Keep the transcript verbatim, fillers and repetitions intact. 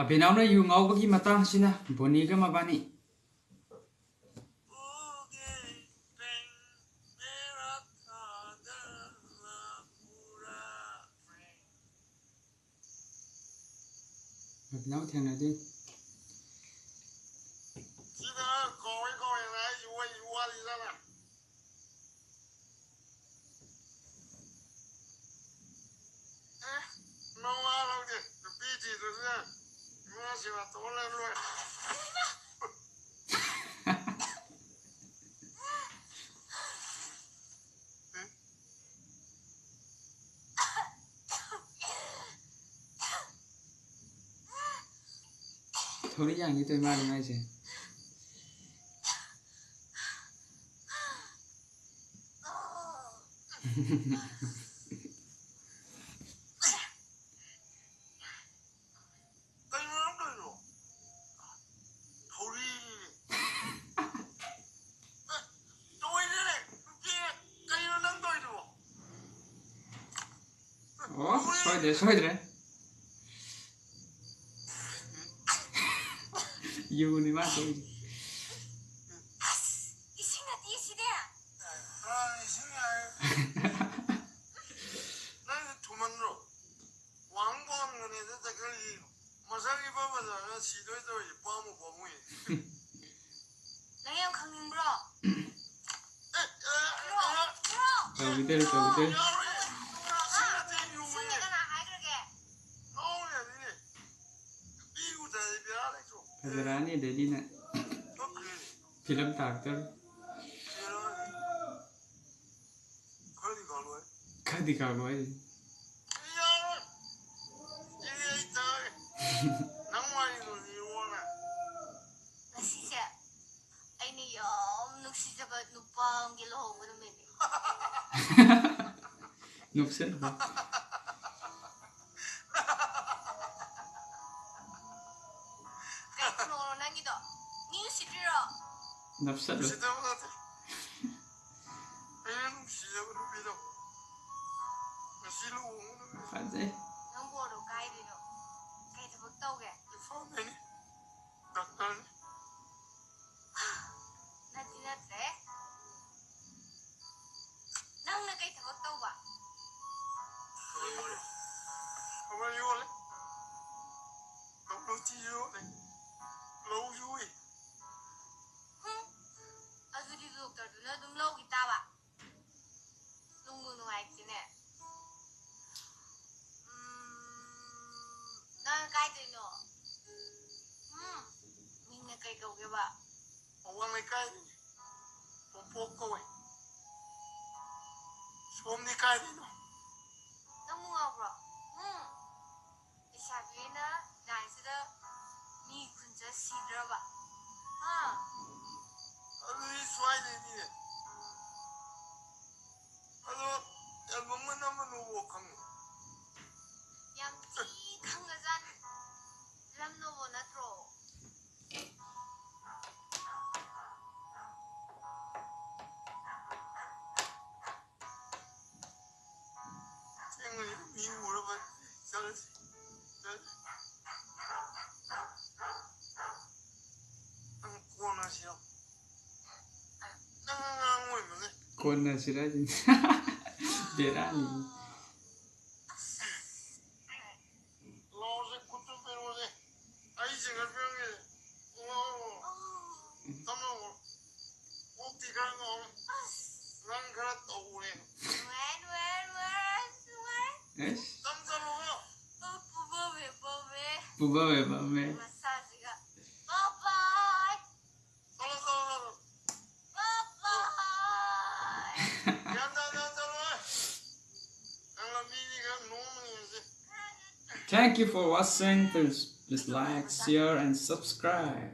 ꯑꯕꯦꯅꯥꯎꯅ U ꯉꯥꯎꯕꯒꯤ ꯃꯇꯥꯡꯁꯤꯅ ꯕꯣꯅꯤꯒ ꯃꯕꯥꯅꯤ꯫ ꯑꯕꯦꯅꯥꯎ ꯊꯦꯡꯅꯗꯦ꯫ ꯁꯤꯗ ꯀꯧꯏ ꯀꯧꯏꯅ ꯑꯩꯁꯨ ꯋꯥꯔꯤ ꯋꯥꯔꯤꯗꯅ꯫ ꯑꯦ, ꯃꯋꯥ ꯂꯧꯗꯦ꯫ ꯅꯨꯄꯤ ꯊꯤꯗ꯭ꯔꯁꯨ ꯌꯥꯏ꯫ ꯏꯃꯨꯡ ꯁꯦꯕꯥ ꯇꯧꯔ ꯂꯩꯔ ꯂꯣꯏꯔꯦ꯫ ꯊꯧꯔꯤ ꯌꯥꯟꯒꯦ ꯇꯧꯔꯤ ꯃꯥꯜꯂꯦ ꯃꯥꯏꯁꯦ꯫ ꯀꯩꯅꯣ ꯅꯪ ꯇꯧꯔꯤꯗꯨꯕꯣ? ꯊꯧꯔꯤꯅꯤꯅꯦ꯫ ꯑꯦ, ꯇꯧꯔꯤꯅꯤꯅꯦ꯫ ꯅꯨꯄꯤ, ꯀꯩꯅꯣ ꯅꯪ ꯇꯧꯔꯤꯗꯨꯕꯣ? ꯑꯣ, ꯊꯧꯔꯤ! ꯁꯣꯏꯗ꯭ꯔꯦ, ꯁꯣꯏꯗ꯭ꯔꯦ꯫ ꯌꯨꯅꯤ ꯃꯥ ꯇꯧꯔꯤꯁꯦ꯫ ꯑꯁ, ꯏꯁꯤꯡ ꯅꯠꯇꯦ ꯁꯤꯗꯤ꯫ ꯑ, ꯏꯁꯤꯡ ꯍꯥꯏ꯫ ꯅꯪ ꯊꯨꯃꯟꯗ꯭ꯔꯣ? ꯋꯥꯡ ꯋꯥꯡꯕꯅꯦ ꯑꯗꯨ ꯆꯠꯈ꯭ꯔꯗꯤ ꯃꯁꯛ ꯏꯐ ꯐꯖꯔꯒ ꯁꯤꯗꯣꯏ ꯇꯧꯔꯤꯁꯦ ꯄꯥꯝꯃꯨ ꯄꯥꯝꯃꯨꯏ꯫ ꯅꯪ ꯌꯥꯝ ꯈꯪꯅꯤꯡꯕ꯭ꯔꯣ? ꯑꯦ, ꯑꯦ, ꯑꯦ, ꯇꯧꯈꯤꯗꯣꯏꯔꯣ, ꯇꯧꯈꯤꯗꯣꯏꯔꯣ? ꯌꯥꯔꯣꯏ꯫ ꯁꯤ ꯅꯠꯇꯦ ꯌꯨꯝꯅꯦ꯫ ꯁꯤꯡꯅ ꯀꯅꯥ ꯍꯥꯏꯈ꯭ꯔꯒꯦ? ꯉꯥꯎꯔꯦ ꯑꯗꯨꯅꯦ꯫ ꯅꯨꯄꯤ ꯎꯗ꯭ꯔꯗꯤ ꯕꯦꯔꯥ ꯂꯩꯇ꯭ꯔꯣ? ꯐꯖꯔꯛꯑꯅꯤ ꯑꯗꯩꯗꯤꯅ꯫ ꯀꯞꯈ꯭ꯔꯦꯅꯦ꯫ ꯐꯤꯂꯝ ꯇꯥꯔꯛꯇꯣꯔꯦ꯫ ꯕꯦꯔꯥꯅꯤ꯫ ꯈꯔꯗꯤ ꯀꯥꯞꯂꯣ ꯍꯥꯏ꯫ ꯈꯔꯗꯤ ꯀꯥꯞꯂꯣ ꯍꯥꯏ꯫ ꯑꯩ ꯌꯥꯔꯣꯏ꯫ ꯑꯩ, ꯑꯩ ꯇꯥꯔꯦ꯫ ꯅꯪ ꯋꯥꯔꯤꯗꯣ ꯂꯤꯔꯣꯅꯦ꯫ ꯉꯁꯤꯁꯦ ꯑꯩꯅ ꯌꯥꯝ ꯅꯨꯡꯁꯤꯖꯕ ꯅꯨꯄꯥ ꯑꯃꯒꯤ ꯂꯨꯍꯣꯡꯕ ꯅꯨꯃꯤꯠꯅꯤ꯫ ꯅꯣꯛꯁꯟꯕ꯫ ꯀꯩ ꯈꯨꯅꯣꯛꯅꯣ ꯅꯪꯒꯤꯗꯣ? ꯃꯤ ꯎꯁꯤꯠꯇ꯭ꯔꯤꯔꯣ? ꯅꯞꯁꯜꯂꯨ꯫ ꯎꯁꯤꯠꯇꯕ ꯅꯠꯇꯦ꯫ ꯑꯩꯅ ꯅꯨꯡꯁꯤꯖꯕ ꯅꯨꯄꯤꯗꯣ ꯉꯁꯤ ꯂꯨꯍꯣꯡꯕ ꯅꯨꯃꯤꯠ꯫ ꯐꯖꯩ꯫ ꯅꯪ ꯕꯣꯔꯗꯣ ꯀꯥꯏꯗꯩꯅꯣ? ꯀꯩ ꯊꯕꯛ ꯇꯧꯒꯦ? ꯎꯆꯤꯁꯨ ꯂꯧꯁꯨ ꯎꯏ꯫ ꯍꯨꯝ, ꯑꯗꯨꯗꯤ ꯗꯣꯛꯇꯔꯗꯨꯅ ꯑꯗꯨꯝ ꯂꯧꯈꯤ ꯇꯥꯕ꯫ ꯅꯨꯡꯕꯨ ꯅꯨꯡꯉꯥꯏꯇꯦꯅꯦ꯫ ꯎꯝ, ꯅꯪ ꯀꯥꯏꯗꯩꯅꯣ? ꯎꯝ, ꯃꯤꯡꯅ ꯀꯩ ꯀꯧꯒꯦꯕ? ꯑꯋꯥꯡ ꯂꯩꯀꯥꯏꯗꯩꯅꯦ꯫ ꯄꯣꯄꯣ ꯀꯧꯋꯦ꯫ ꯁꯣꯝꯗꯤ ꯀꯥꯏꯗꯩꯅꯣ? ꯅꯪꯕꯨ ꯉꯥꯎꯕ꯭ꯔꯣ? ꯎꯝ, ꯂꯩꯁꯥꯕꯤ ꯑꯩꯅ ꯅꯥꯏꯁꯤꯗ ꯃꯤ ꯈꯨꯟ ꯆꯠ ꯁꯤꯗ꯭ꯔꯕ? ꯍꯥ? ꯑꯗꯨꯗꯤ ꯁ꯭ꯋꯥꯏꯗꯩꯅꯤꯅꯦ꯫ ꯑꯗꯣ ꯑꯦꯜꯕꯝꯒ ꯅꯝꯕ ꯅꯣꯕꯣ ꯈꯪꯉꯤ? ꯌꯥꯝ ꯊꯤ ꯈꯪꯉꯖꯥꯠꯅꯤ꯫ ꯐꯤꯂꯝ ꯅꯣꯕꯣ ꯅꯠꯇ꯭ꯔꯣ? ꯊꯦꯡꯉꯅꯤ, ꯃꯤ ꯎꯔꯕ꯫ ꯆꯠꯂꯁꯤ꯫ ꯆꯠꯂꯁꯤ꯫ ꯅꯪ ꯀꯣꯟꯅꯁꯤꯔꯣ? ꯅꯪ ꯑꯉꯥꯡ ꯑꯣꯏꯃꯜꯂꯦ꯫ ꯀꯣꯟꯅꯁꯤꯔ ꯍꯥꯏꯁꯤꯅꯤ꯫ ꯕꯦꯔꯥꯅꯤ꯫ ꯂꯥꯎꯁꯦ, ꯈꯨꯠꯇꯨ ꯄꯤꯔꯛꯑꯣꯁꯦ꯫ ꯑꯩ ꯆꯤꯡꯈꯠꯄꯤꯔꯝꯒꯦ꯫ ꯂꯥꯎ꯫ ꯇꯞꯅ ꯂꯥꯎ꯫ ꯀꯣꯛꯇꯤ ꯈꯔ ꯉꯥꯎꯔꯦ꯫ ꯅꯪ ꯈꯔ ꯇꯧꯔꯦ꯫ ꯅꯨꯡꯉꯥꯏ, ꯅꯨꯡꯉꯥꯏ, ꯅꯨꯡꯉꯥꯏ, ꯅꯨꯡꯉꯥꯏ꯫ ꯑꯦꯁ꯫ ꯇꯞ ꯇꯞꯅ ꯂꯥꯎ꯫ ꯄꯨꯕꯝꯃꯦ, ꯄꯨꯕꯝꯃꯦ꯫ ꯄꯨꯕꯝꯃꯦ, ꯄꯨꯕꯝꯃꯦ꯫ ꯃꯁꯥꯁꯤꯒ꯫ ꯕꯥꯏ ꯕꯥꯏ꯫ ꯆꯠꯂꯣ, ꯆꯠꯂꯣ, ꯆꯠꯂꯣ꯫ ꯕꯥꯏ ꯕꯥꯏ꯫ ꯒ꯭ꯌꯥꯟ ꯇꯥꯅ ꯆꯠꯂꯣꯍꯦ꯫ ꯅꯪ ꯂꯝꯕꯤꯗꯤ ꯈꯔ ꯅꯣꯝꯕꯅꯤ ꯉꯁꯤ꯫ Thank you for watching. Please, please like, share, and subscribe.